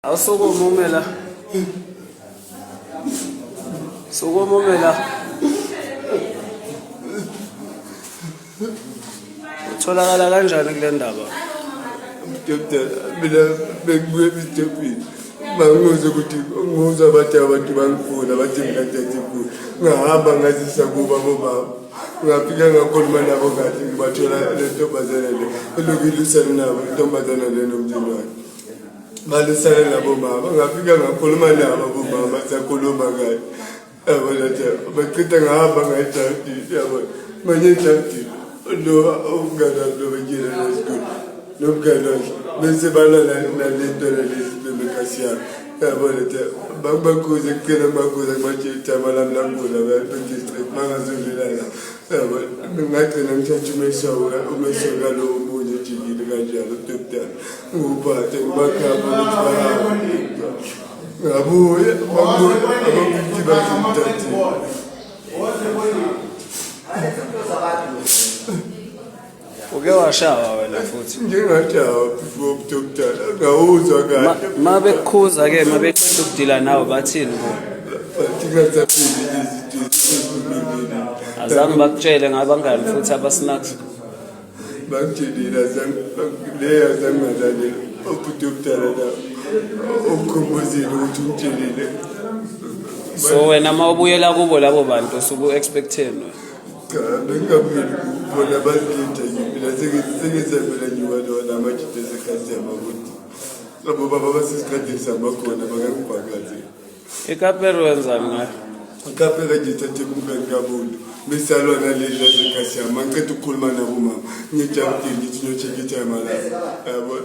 Awusukume ume la. Sukuma ume la. Utholakala kanjani kule ndaba? Mdokotela, mina bengibuye emsitobhini. Bangizwe ukuthi ngizwa bathi abantu bangifuna bathi mina ngithathe inkulu. Ngahamba ngazisa kubo abomama. Ngafika ngakhuluma nabo kahle ngibathola le ntombazane le. Elokhu ilusana nabo intombazane le nomndeni wakhe. Balisana nabomama ngafika ngakhuluma nabo abomama sakhuluma kahle yabona nje bachitha ngahamba ngayejardini yabona manje ejardini lo umngane wami lo bengiyena nesikole nomngane wakhe bese balala nale ntwana lezi bemekasi yami yabona nje bangibakhuze kucela ngibakhuze ngibatshela ithama lami langula bengistraight bangazodlula la yabona ngagcina ngithatha umeshawu umeshawu kalowo omunye ejikile kanjalo udokotela Ngubhade ngibakhapha ukuthi bahambe. Ngabuya babuya abakuthi bazimthathile. Uke washawa wena futhi. Ngingashawa before umuntu omdala ngawuzwa kahle. Ma bekukhuza ke ma beqeda ukudila nawe bathini kuwe? Bathi ngasaphili izinto ezilungile. Azange bakutshele ngabangani futhi abasnacks. Bangitshelile leyo azangingalaleli ubhuti omdala la ukukhumbuzile ukuthi ungitshelile. So wena uma ubuyela kubo labo bantu usuke u-expecteni wena? Cha, bengingabuyeli kubona bazilitha nje mina sengizamela nje walona amajita esikhathi samakuthi abo baba basesikhathini samakhona bakangibhakaze. Ikapera wenzani ngayo? Ikapera nje ithathe kumngani kabuntu. Besalwa naleli lasekhasi yami. Mangiqeda ukukhuluma nabo mama. Ngijabulile ngithi ngiyocheck itimer la. Yabo.